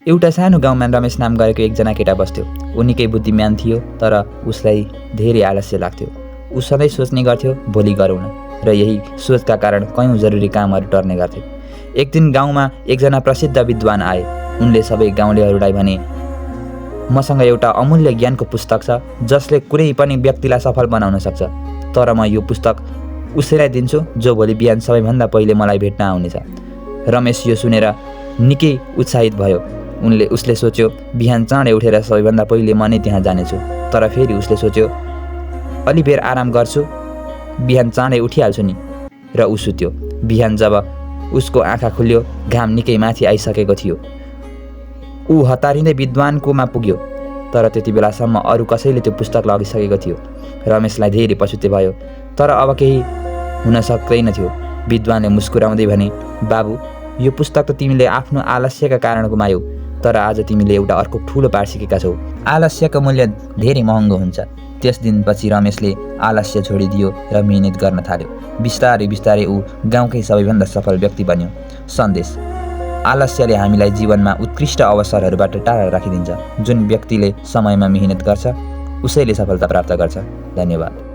एउटा सानो गाउँमा रमेश नाम गरेको एकजना केटा बस्थ्यो। ऊ निकै बुद्धिमान थियो, तर उसलाई धेरै आलस्य लाग्थ्यो। ऊ सधैँ सोच्ने गर्थ्यो भोलि गरौँ न, र यही सोचका कारण कयौँ जरुरी कामहरू टर्ने गर्थे। एक दिन गाउँमा एकजना प्रसिद्ध विद्वान आए। उनले सबै गाउँलेहरूलाई भने, मसँग एउटा अमूल्य ज्ञानको पुस्तक छ जसले कुनै पनि व्यक्तिलाई सफल बनाउन सक्छ, तर म यो पुस्तक उसैलाई दिन्छु जो भोलि बिहान सबैभन्दा पहिले मलाई भेट्न आउनेछ। रमेश यो सुनेर निकै उत्साहित भयो। उसले सोच्यो बिहान चाँडै उठेर सबैभन्दा पहिले म नै त्यहाँ जानेछु। तर फेरि उसले सोच्यो अलि बेर आराम गर्छु, बिहान चाँडै उठिहाल्छु नि। र ऊ सुत्यो। बिहान जब उसको आँखा खुल्यो, घाम निकै माथि आइसकेको थियो। ऊ हतारिँदै विद्वानकोमा पुग्यो, तर त्यति बेलासम्म अरू कसैले त्यो पुस्तक लगिसकेको थियो। रमेशलाई धेरै पछुते भयो, तर अब केही हुन सक्दैन थियो। विद्वानले मुस्कुराउँदै भने, बाबु, यो पुस्तक त तिमीले आफ्नो आलस्यका कारण गुमायौ, तर आज तिमीले एउटा अर्को ठुलो पाठ सिकेका छौ। आलस्यको मूल्य धेरै महँगो हुन्छ। त्यस दिनपछि रमेशले आलस्य छोडिदियो र मिहिनेत गर्न थाल्यो। बिस्तारै बिस्तारै ऊ गाउँकै सबैभन्दा सफल व्यक्ति बन्यो। सन्देश: आलस्यले हामीलाई जीवनमा उत्कृष्ट अवसरहरूबाट टाढा राखिदिन्छ। जुन व्यक्तिले समयमा मिहिनेत गर्छ उसैले सफलता प्राप्त गर्छ। धन्यवाद।